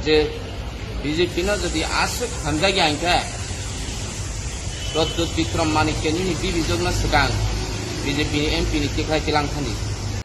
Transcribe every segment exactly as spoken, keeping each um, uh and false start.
Tei B J P no jodi aswk hamjakya hinkhe, Pradyut Bikram Manikya nini bibijwkno swkang B J P ni M P ni tikhlai tilang thani.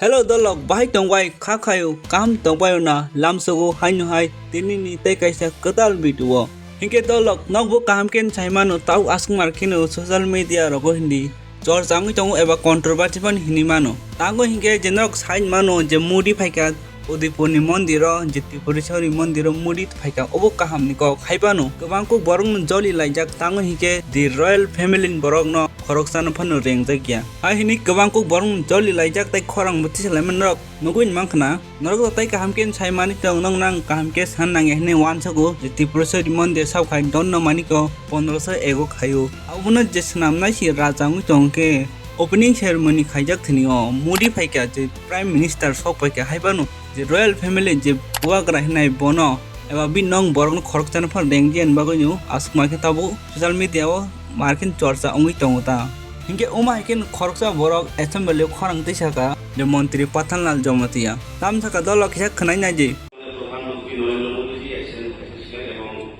Hello dolok, bahai tongbai kha khayo, kaham tongbaio na, lamsogo haino hai, tinini tei kaisa kwtal video. Hinkhe dolok, nokbo kaham khe sai mano, tau aswk mar kheno social media rogo hindi chorcha wngwi tongo eba controversy phano hinwi mano. Tango hinkhe je norok sai mano je Modi phaikha Udaipurni mondiro, je Tripureshwari mondiro Modi phaikha, obo kahamni kok. Hai phano kwbang kuk borokno joli laijak, tango hinkhe the royal family ni borokno khoroksano phano rengjakya. Hai hinwi kwbang kuk borokno joli laijak tei khorang bo tisalaimani norok nugwi mankha na. Norok tei kaham khe sai mani tong, nong nang kaham khe san nangya hinwi uansago je Tripureshwari mondir sao khai donno maniko pondroso ego khaio. Abono je swnamnai si raja wngwi tong khe opening ceremony khaijak thini o Modi phaikha je Prime Minister sok phaikha, hai phano je royal family je bubagra hinai bono eba bini nong borokno khoroksano phano rengdi ani bagwino aswk ma khe tabuk social media o markin chorcha wngwi tongo ta. Hinkhe omo hai khe khoroksa borok assembly o khorang twi saka je montri Pathanlal Jamatia. Tam saka dolo kisa khwnai naidi. প্রধানমন্ত্রী নরেন্দ্র মোদীজি এসেছিলেন এবং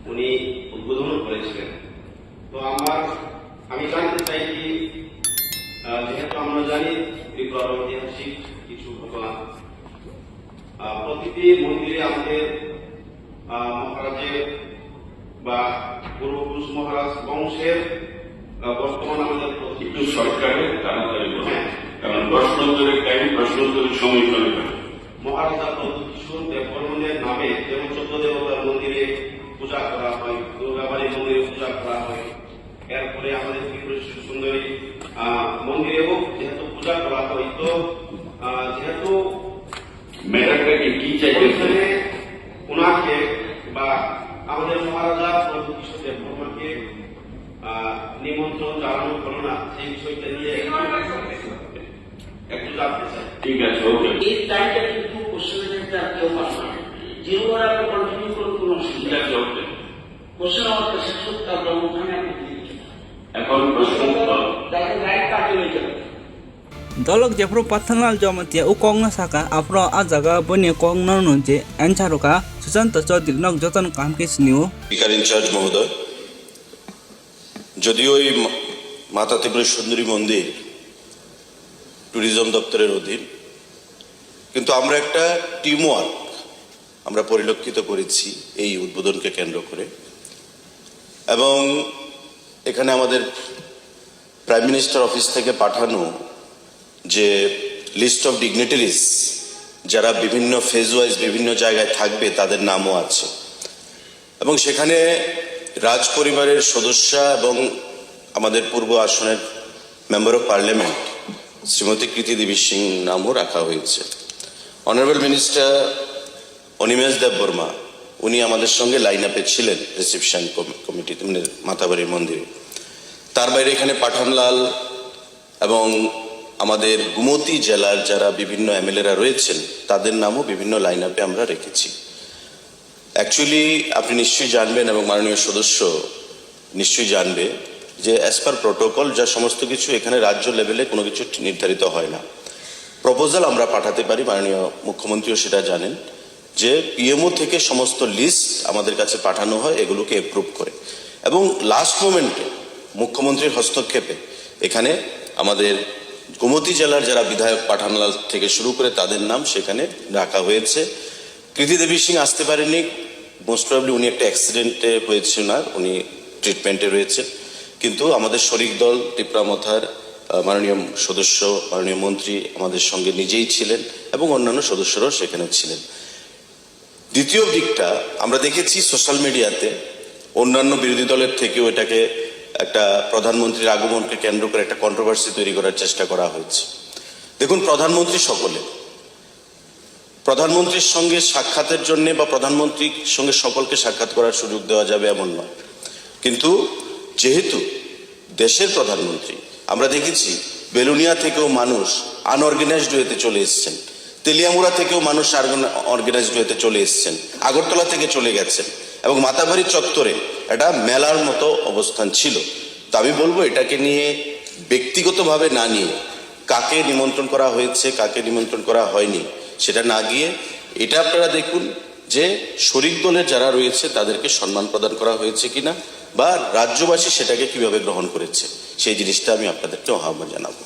উনি উদ্বোধনও করেছিলেন। তো আমার, আমি জানতে চাই কি, আহ, যেহেতু আমরা জানি ত্রিপুরার ঐতিহাসিক কিছু ঘটনা, আহ, প্রতিটি মন্দিরে আমাদের, আহ, মহারাজের বা পূর্বপুরুষ মহারাজ বংশের, আহ, বর্তমান আমাদের প্রতি- একটু শর্টকাটে তাড়াতাড়ি বলুন, কারণ প্রশ্ন উত্তরের টাইম, প্রশ্ন উত্তরের সময় চলে না। মহারাজা প্রদ্যোৎ কিশোর দেববর্মনের নামে যেমন চোদ্দ দেবতার মন্দিরে পূজা করা হয়, দুর্গাবাড়ি মন্দিরে পূজা করা হয়, এরপরে আমাদের ত্রিপুরেশ্বরী সুন্দরী, আহ, মন্দিরেও যেহেতু পূজা করা হয়, তো, আহ, যেহেতু ম্যাটারটা কি, কি চাইতেছে? ওইখানে ওনাকে বা আমাদের মহারাজা প্রদ্যোৎ কিশোর দেববর্মাকে, আহ, নিমন্ত্রণ জানানো হলো না, সেই বিষয়টা নিয়ে একটু, একটু জানতে চাই। ঠিক আছে, ওকে। এই টাইমটা কিন্তু কোশ্চেনের আর কেউ পাস না। জিরো ওয়ার আপনি কন্টিনিউ করুন, কোনো অসুবিধা ঠিক আছে, নেই। ওকে। কোশ্চেন আমার কাছে আসুক, তারপর আমি ওখানে আপনি দিয়ে দিন। এখন প্রশ্ন উত্তর। তাকে রাইট কাটে হয়ে যাবে। Dolok jephru Pathanlal Jamatia o kokno saka, aphuru a jaga boni kokno nw je answer rwkha Sushanta Chaudhary, nok jotono kaham khe sinio. Speaker incharge মহোদয়, যদিও এই মা-, মাতা ত্রিপুরা সুন্দরী মন্দির ট্যুরিজম দপ্তরের অধীন, কিন্তু আমরা একটা টিম ওয়ার্ক আমরা পরিলক্ষিত করেছি এই উদ্বোধনকে কেন্দ্র করে। এবং এখানে আমাদের প্রাইম মিনিস্টার অফিস থেকে পাঠানো যে লিস্ট অফ ডিগনিটারিজ, যারা বিভিন্ন ফেজ ওয়াইজ বিভিন্ন জায়গায় থাকবে, তাদের নামও আছে। এবং সেখানে রাজ পরিবারের সদস্যা এবং আমাদের পূর্ব আসনের মেম্বার অফ পার্লামেন্ট শ্রীমতী কৃতি দেবী সিং নামও রাখা হয়েছে। অনারেবল মিনিস্টার অনিমেষ দেববর্মা, উনি আমাদের সঙ্গে লাইন আপে ছিলেন রিসেপশন কম-, কমিটিতে, মানে মাতাবাড়ি মন্দিরে। তার বাইরে এখানে পাঠানলাল এবং আমাদের গোমতী জেলার যারা বিভিন্ন এমএলএরা রয়েছেন, তাদের নামও বিভিন্ন লাইন আপে আমরা রেখেছি। অ্যাকচুয়ালি আপনি নিশ্চয়ই জানবেন এবং মাননীয় সদস্য নিশ্চয়ই জানবে যে অ্যাজ পার প্রোটোকল যা সমস্ত কিছু এখানে রাজ্য লেভেলে কোনো কিছু নির্ধারিত হয় না। প্রপোজাল আমরা পাঠাতে পারি, মাননীয় মুখ্যমন্ত্রীও সেটা জানেন যে পিএমও থেকে সমস্ত লিস্ট আমাদের কাছে পাঠানো হয় এগুলোকে অ্যাপ্রুভ করে। এবং লাস্ট মোমেন্টে মুখ্যমন্ত্রীর হস্তক্ষেপে এখানে আমাদের গোমতী জেলার যারা বিধায়ক পাঠানলাল থেকে শুরু করে তাদের নাম সেখানে রাখা হয়েছে। কৃতি দেবী সিং আসতে পারেননি, মোস্ট প্রবলি উনি একটা অ্যাক্সিডেন্টে হয়েছে ওনার, উনি ট্রিটমেন্টে রয়েছেন। কিন্তু আমাদের শরিক দল ত্রিপুরা মথার, আহ, মাননীয় সদস্য, মাননীয় মন্ত্রী আমাদের সঙ্গে নিজেই ছিলেন এবং অন্যান্য সদস্যরাও সেখানে ছিলেন। দ্বিতীয় দিকটা, আমরা দেখেছি সোশ্যাল মিডিয়াতে অন্যান্য বিরোধী দলের থেকেও এটাকে একটা প্রধানমন্ত্রীর আগমনকে কেন্দ্র করে একটা কন্ট্রোভার্সি তৈরি করার চেষ্টা করা হয়েছে। দেখুন, প্রধানমন্ত্রী সকলে, প্রধানমন্ত্রীর সঙ্গে সাক্ষাতের জন্য বা প্রধানমন্ত্রীর সঙ্গে সকলকে সাক্ষাৎ করার সুযোগ দেওয়া যাবে এমন নয়, কিন্তু যেহেতু দেশের প্রধানমন্ত্রী, আমরা দেখেছি বেলুনিয়া থেকেও মানুষ আনঅর্গানাইজড ওয়েতে চলে এসেছেন, তেলিয়ামুড়া থেকেও মানুষ অর্গানাইজড ওয়েতে চলে এসেছেন, আগরতলা থেকে চলে গেছেন এবং মাতাবাড়ি চত্বরে একটা মেলার মতো অবস্থান ছিল। তো আমি বলবো এটাকে নিয়ে ব্যক্তিগতভাবে না নিয়ে কাকে নিমন্ত্রণ করা হয়েছে, কাকে নিমন্ত্রণ করা হয়নি, সেটা না গিয়ে এটা আপনারা দেখুন, যে শরিক দলের যারা রয়েছে তাদেরকে সম্মান প্রদান করা হয়েছে কিনা বা রাজ্যবাসী সেটাকে কিভাবে গ্রহণ করেছে, সেই জিনিসটা আমি আপনাদেরকে আহ্বান জানাবো।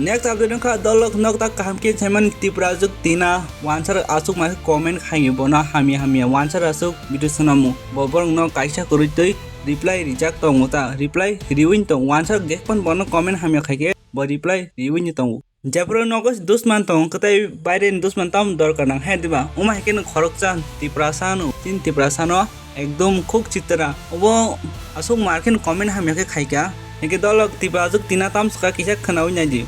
Next update wngkha dolok nok tak kaham khe saiman Tipra juk tina wansar asuk ma comment khaio bono hamya hamya wansar asuk video swnamo bo borok no kaisa kwrwi twi reply rijak tongo ta reply riwin tong wansar gekpan bono comment hamya khaikhe bo reply riwin tongo. Jephuru nogo se dusman tongo, kwtai baireni dusman tamo dorkar nang hai diba? Wngma hai khe nwng khoroksa Tiprasa no, chini Tiprasa no ekdom khuk chitra. Obo aswk mar khe comment hamya khe khaikha. Hinkhe dolok Tipra aswk tina tamswka kisa khwnawi naidi.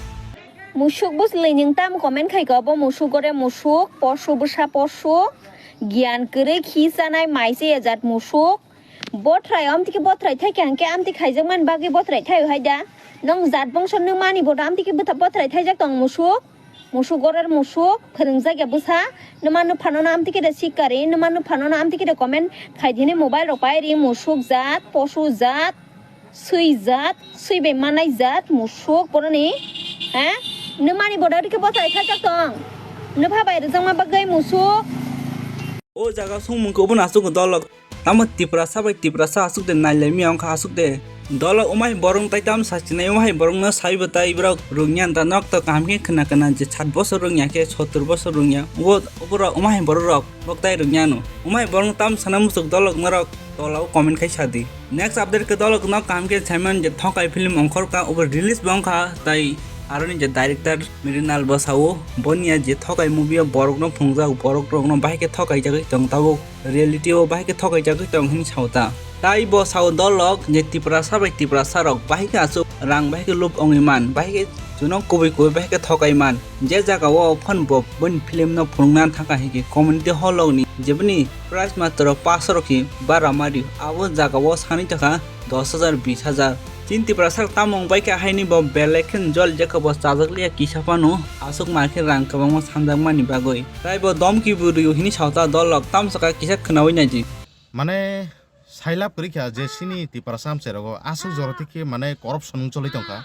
Musuk bwsli nwng tamo comment khaikha, obo musuk gore musuk, posu bwsa posu, giyan kwrwi khi chanai mai se ejat musuk. Bothrai, amtwi khe bothrai thai khe, hwnkhe amtwi khaijakmani bagwi bothrai thaio hai da? Nwng jat bongso nwng mani bodo amtwi khe bwtha-, bothrai thaijak tong musuk? Musuk gorer musuk, phwrwngjak ya bwsa? Nwma nuphano no amtwi khe da sikari, nwma nuphano no amtwi khe da comment khai di hinwi mobile rok pai ri musuk jat, posu jat, swi jat, swi bai manai jat, musuk boroni, ha? Nwmani bodo rikhe bothrai thaijak tong? Nwpha bai rwjakma bagwi musuk? O jaga songmung khe obono aswk dolok. Tamo Tiprasa bai Tiprasa aswk de nailai miya wngkha aswk de. Dolo umai borok tai tamo sachinai umai borok no saibo tai borok rungya da nok to kaham khe khna khna je sat bosor rungya khe sottor bosor rungya. Ubo uborok umai borok rok bok tai rungya no. Umai borok tam sana musuk dolok norok tola o comment khai sadi. Next update khe dolok no kaham khe saiman je Thokai film ongkhor ka ubo release bo wngkha tai aroni je director Mrinal bo sao boni ya je Thokai movie o borok no phungjak borok rok no bahai khe thokai jagwi tong tabuk. Reality o bahai khe thokai jagwi tong hini sao ta. Tai bo sao dolok je Tiprasa bai Tiprasa rok bahai khe aswk rang bahai khe lob ongwi man, bahai khe chuno kubui kubui bahai khe thokai man. Je jaga o phon bo boni film no phunukna thangkha hinkhe community hall rok ni jeboni price matro pash rok hi bara mari abo jaga o sanwi tongkha dos hajar bis hajar. Chini Tiprasa rok tamo wngbai khe haini bo belai khe jol jekha bo chajak liya kisa phano aswk mar khe rang kwbangma sanjak mani bagwi. Tai bo domki bo rwio hini sao ta dolok tamsaka kisa khwnawi naidi. Mane sailab kwrwi kha je chini Tiprasa amchai rogo aswk jora thik khe mane corruption wng choli tongkha.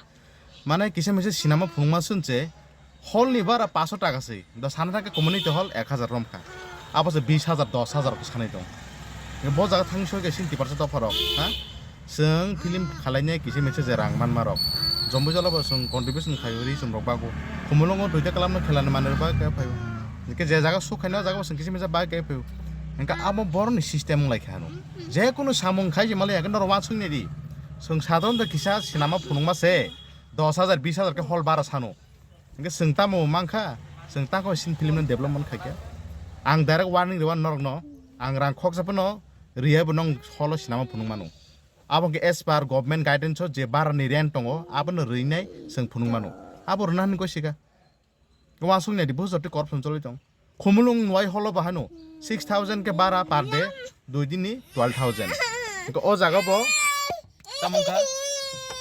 Mane kisa misa sinama phunukma swnche hall ni bara paso taka se, do sana thangkhe community hall ek hajar romkha. Abo se bis hajar, dos hajar ko sanai tong. Bo jaga thang soi khe chini Tiprasa dopha rok, ha? Chwng film khalainai kisa misa je rang manma rok. Jombo jala bo chwng contribution khai ri chwng rok bago. Khumulwngo duita kalam no khelani manwi rok bagwi khe phaio. Hingke je jaga suk khaina o jaga bo chwng kisa misa bagwi khe phaio. Hingke abo borok ni system wng lai kha ano. Je kunu samung khai je malai ya khe norok uansuk nai di. Chwng sadharon to kisa sinama phunukma se dos hajar bis hajar khe hall bara sano. Hingke chwng tamo mankha, chwng tako sin film no development khaikha. Ang direct warning rwano norokno, ang rang khoksa phano riyai bo nong holo sinama phunuk mano. Abo hingke as per government guidance o je bara ni rent tongo, abono rwinai chwng phunuk mano. Abo rwna hwnwi koi sika. Uansuk nai di, bujo tei corruption choli tong. Khumulwng nwai holo bahai no six thousand khe bara per day, dui din ni twelve thousand. Hingke o jaga bo, tamo wngkha,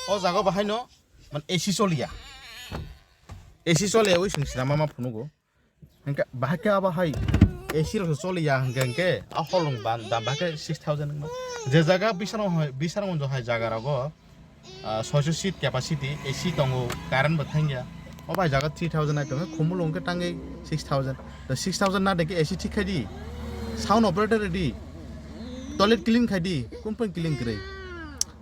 o jaga bahai no, man A C choliya. A C choliya wi chwng sinama ma phunugo. Hingke bahai khe abo hai A C rok se choliya hingke hingke a hol rok ban dam bahai khe six thousand wngma. Je jaga Bisharang hai, Bisharang hai jaga rogo, ah, soiso seat capacity A C tongo, current bo thangya. O bai jaga three thousand ai tongo, Khumulwng hingke tangwi six thousand. Da six thousand na de khe A C thik khai di, sound operator di, toilet clean khai di, kumpang clean kwrwi.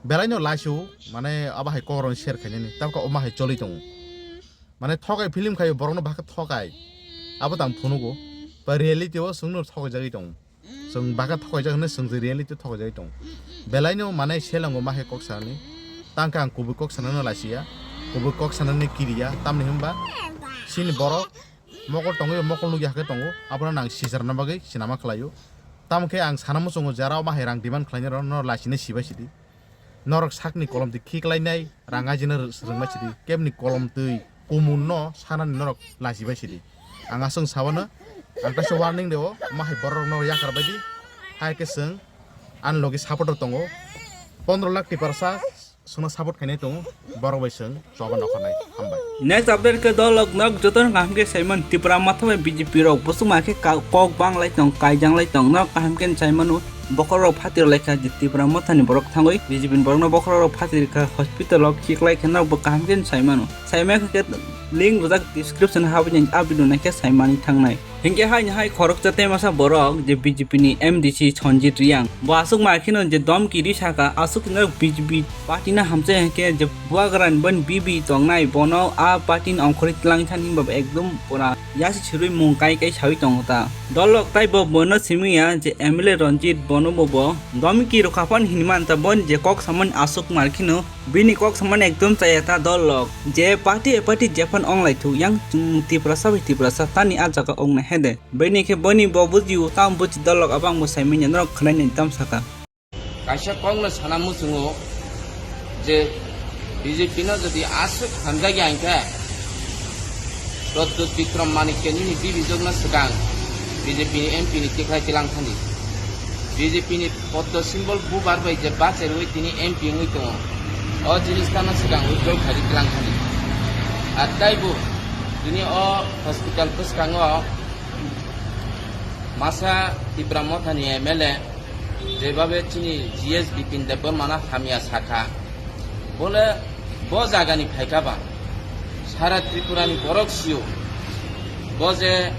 Belai no laisu, mane abo hai kokrok ni share khainani, tabukhe omo hai choli tongo. Mane thokai film khaio borokno bahai khe thokai. Abo tang phunugo. Ba reality o chwngno thokai jagwi tongo. Chwng bahai khe thokai jak hwnwi chwng je reality thokai jagwi tongo. Belai no mane selango ma khe kok sanani. Tang khe ang kubui kok sanano laisiya. Kubui kok sanani kiriya. Tamni hwnba chini borok mokol tongwi mokol nukya khe tongo. Abono nang sijarna bagwi sinama khlaio. Tamo khe ang sana muchungo jara o ma hai rang demand khlainai rok no laisina sibai sidi. Norok sakni kolom twi khiklainai, rang ajina rw-, swrwngbai sidi. Kebni kolom twi kumun no sanani norok lachibai sidi. Ang aswng sabano, ang kaisa warning rwo, ma hai borok rok norok yakar bai di. Hai khe chwng ani logi supporter tongo. Pondro lakh tiprasa chwngno support khainai tongo, borok bai chwng. Choba nokha nai. Hambai. Next update khe dolok nok jotono kaham khe saiman Tipra Motha bai B J P rok bosongma khe ka-, kok bang lai tong, kaijang lai tong, nok kaham khe saimano bokhorok phatiro lai kha je Tipra Motha ni borok thangwi B J P ni borokno bokhorok phatiri kha hospital o khiklai khe nok bo kaham khe saimano. Saima khe link rijak description habwi nai, a video nai khe saimani thangnai. Hinkhe haini hai khoroksa temasa borok je B J P ni M D C Sanjit Reang. Bo aswk mai kheno je domki ri saka, aswk no B J P party no hamchai hinkhe je bubagra ni boni bibi tongnai bono a party ni ongkhorwi twlang thani hinba bo ekdom pura yasi sirwi mung kai kai sawi tongo ta. Dolok tai bo bono simi ya je M L A Ranjit bono bo bo domki rokha phan hinwi man ta, boni je kok samani aswk mai kheno. Bini kok samani ekdom chaya ta dolok je party e party jephano ong lai thuk yang chwng Tiprasa bai Tiprasa tani a jaga ong nai hede. Bini khe boni bo buji o tamo buji dolok abo ang bo sai manya norok khwnai nai tam saka. Kaisa kokno sana muchungo je B J P no jodi aswk hamjakya hinkhe Pradyut Bikram Manikya nini bibijokno swkang B J P ni M P ni tikhlai tilang thani. B J P ni poddo symbol bubar bai je bachairwi tini M P wngwi tongo. O jinis tamo swkang withdraw khaidi tlang thani. Ar taibo tini o hospital bwskango masa Tipra Mothani M L A jebabe chini G S Bipin Debbarmano hamya sakha. Bole bo jagani phaikha ba sara Tripura ni borok sio. Bo je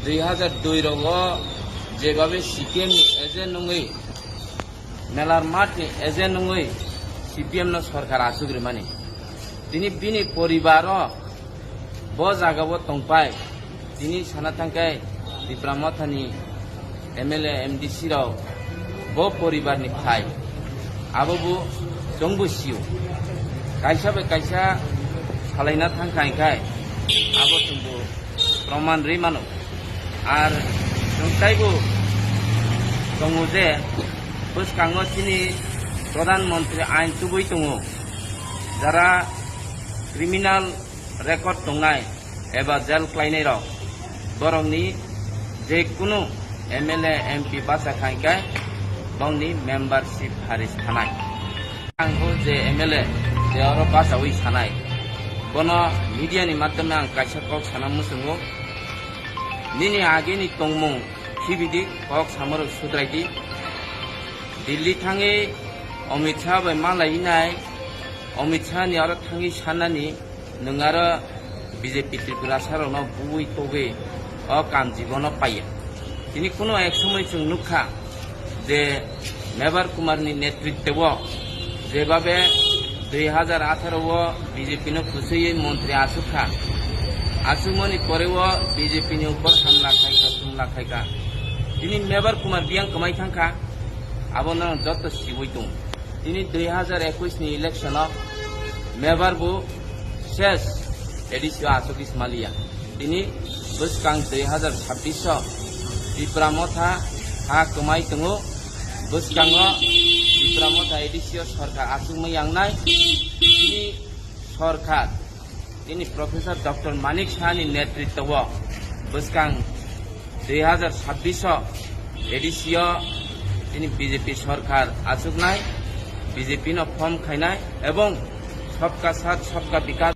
dui hazar dui rogo jebabe C P M ni agent wngwi, melar mat ni agent wngwi C P M no sorkar achuk rimani. Tini bini poribaro bo jagao tongpai. Tini sana thangkhe Tipra Mothani M L A, M D C rok bo poribar ni phai. Abo bo chwngbo sio. Kaisa bai kaisa salaina thangkha hinkhe abo chwngbo proman rwi mano. Ar chwng taibo tongo je bwskango chini Pradhan Mantri ain tubui tongo. Jara criminal record tongnai eba jail khlainai rok, borokni je kunu M L A, M P bacha khai khe bongni membership haris thanai. Ang bo je M L A je oro bachawi sanai, bono media ni madhyome ang kaisa kok sana muchungo, nini agini tongmung khibidi, kok samorok sudrai di. Delhi thangwi Amit Shah bai malai nai, Amit Shah ni aro thangwi sanani, nwng aro B J P Tripura sarokno bui togwi o kam jibono paiya. Tini kuno ek somoi chwng nukha je Mebar Kumar ni netritwo jebabe dui hazar atharo o B J P no kwchwiwi montri achukha. Achukmani pore o B J P ni upor hamla khaikha, tumla khaikha. Tini Mebar Kumar biyang kwmai thangkha, abono joto siwi tong. Tini dui hazar ekwis ni election o Mebar bo ses A D C o achugwi smalia. Tini bwskang dui hazar chabbish o Tipra Motha ha kwmai tongo. Bwskango Tipra Motha A D C o sorkar achukmai yangnai. Tini sorkar, tini Professor Doctor Manik Saha ni netritwo bwskang dui hazar chabbish o A D C o tini B J P sorkar achuknai, B J P no form khainai ebong Sabka Sath Sabka Vikas